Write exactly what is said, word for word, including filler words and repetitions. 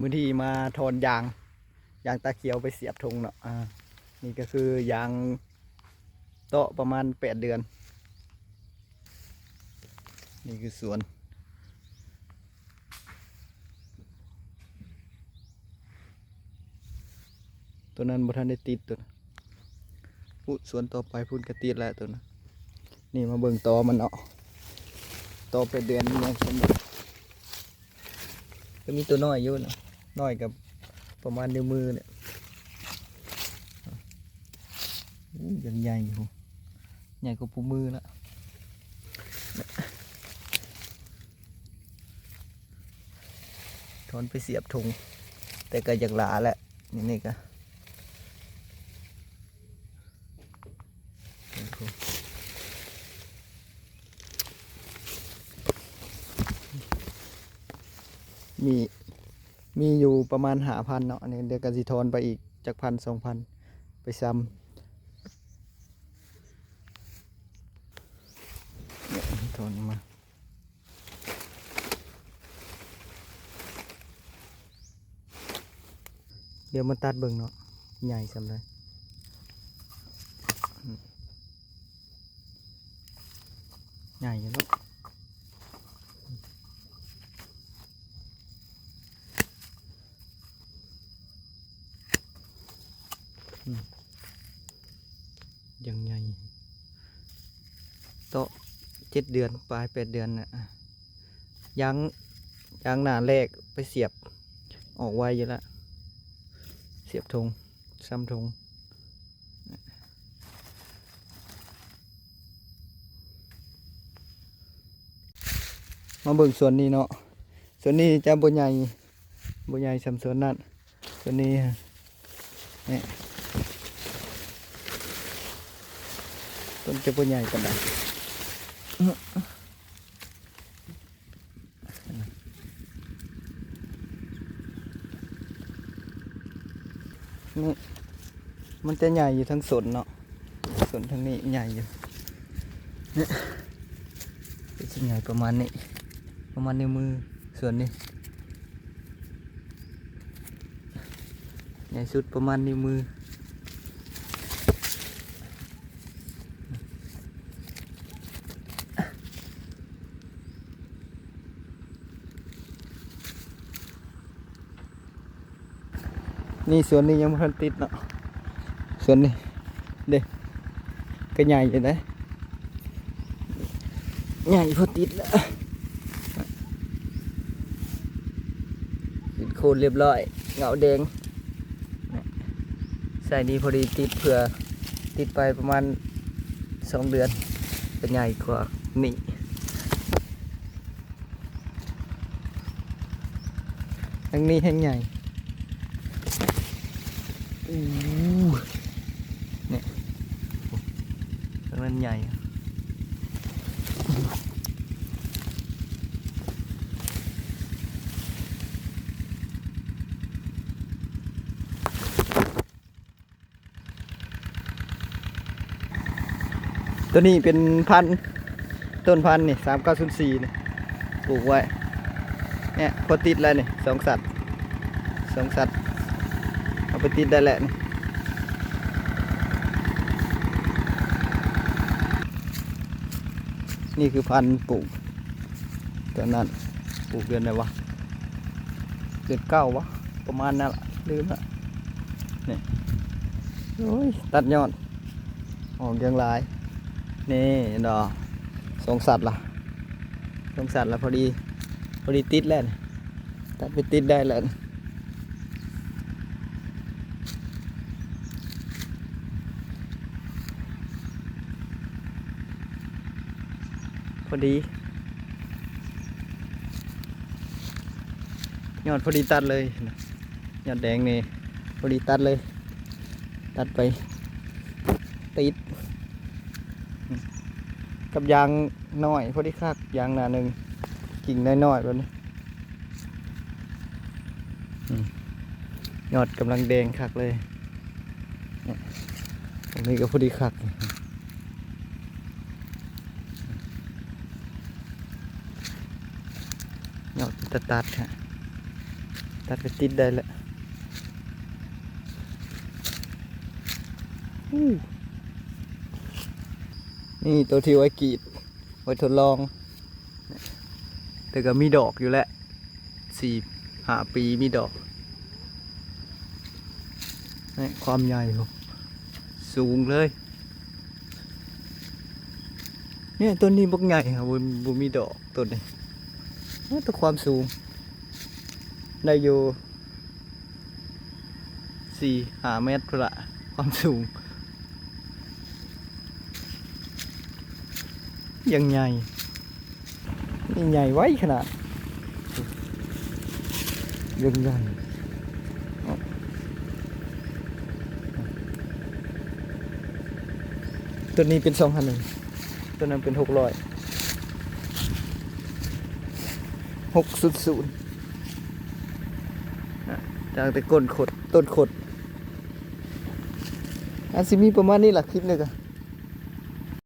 มื้อนี้มาถอนยาง ยางตาเขียวไปเสียบธงเนาะ อ่า นี่ก็คือยางเตาะประมาณแปดเดือน นี่คือสวน ตัวนั้นบ่ทันได้ติดตัวนั้น พุ้นสวนต่อไปพุ้นก็ติดแล้วตัวนั้น นี่มาเบิ่งตอมันเนาะ ตอแปดเดือนนี่ยังสมบูรณ์ ก็มีตัวน้อยอยู่นะ น้อยกับประมาณนิ้วมือเนี่ย อู้ ยังใหญ่อยู่ ใหญ่กว่าปูมือละ ถอนไปเสียบธง แต่ก็อยากหลาแหละ นี่ นี่ก็ มี มีอยู่ประมาณห้าพันเนาะ อันนี้เดี๋ยวก็สิถอนไปอีกจักพันสองพัน ไปซ้ำ เนี่ย ถอนออกมา เดี๋ยวมาตัดเบิ่งเนาะ ใหญ่ส่ำใด ใหญ่อยู่เนาะ อืม ยังใหญ่ เตาะเจ็ดเดือน ปลายแปดเดือนน่ะ ยาง ยางหน้าแรกไปเสียบ ออกไวอยู่ละ เสียบธง ซ้ำธง มาเบิ่งสวนนี้เนาะ สวนนี้จะบ่ใหญ่ บ่ใหญ่ส่ำสวนนั้น สวนนี้ เนี่ย ต้นจะบ่ใหญ่ปานใด นี่ มันจะใหญ่อยู่ทั้งสนเนาะ สนทั้งนี้ใหญ่อยู่ เนี่ย ก็จะใหญ่ประมาณนี้ ประมาณนิ้วมือ ส่วนนี้ ใหญ่สุดประมาณนิ้วมือ นี่สวนนี้ยังบ่ทันติดเนาะ สวนนี้ เด้ ก็ใหญ่อยู่นะ ใหญ่พอติดแล้ว ติดโคนเรียบร้อย เงาแดง ใส่นี่พอดีติดเผื่อ ติดไปประมาณสองเดือน ก็ใหญ่กว่านี่ ทั้งนี้ทั้งใหญ่ อู้ เนี่ย มันใหญ่ ตัวนี้เป็นพันธุ์ ต้นพันธุ์นี่ สามเก้าศูนย์สี่ นี่ ปลูกไว้ เนี่ย พอติดแล้วนี่ สองสัตว์ สองสัตว์ เอาไปติดได้แล้วนี่ นี่คือพันธุ์ปลูก ตอนนั้นปลูกเดือนไหนวะ เดือนเก้าวะ ประมาณนั้นละ ลืมละ นี่ โอ้ย ตัดยอด ออกยังหลาย นี่ดอก สองสัตว์ละ สองสัตว์ละพอดี พอดีติดแล้วนี่ ตัดไปติดได้แล้วนี่ พอดี ยอดพอดีตัดเลยนะ ยอดแดงนี่ พอดีตัดเลย ตัดไป ติด กับยางน้อย พอดีคัก ยางหน้าหนึ่ง กิ่งน้อยๆแบบนี้ อืม ยอดกำลังแดงคักเลย เนี่ย ตรงนี้ก็พอดีคัก ยอดตะตัดฮะ ตัดไปติดได้แล้วอู้นี่ตัวที่ไว้กรีด ไว้ทดลอง แต่ก็มีดอกอยู่แหละ สี่ห้าปีมีดอก นี่ความใหญ่ โห สูงเลย เนี่ยต้นนี้บักใหญ่ครับ บ่ บ่มีดอกต้นนี้ โอ้ แต่ความสูง ได้อยู่ สี่ห้าเมตรพุ้นละ ความสูง ยังใหญ่ นี่ใหญ่ไวขนาด ยังใหญ่ ตัวนี้เป็นสองพันหนึ่ง ตัวนั้นเป็นหกร้อย หกศูนย์ศูนย์ นะ ตั้งแต่ก้นขด ต้นขด อาจสิมีประมาณนี้ล่ะ คลิปนี้ก็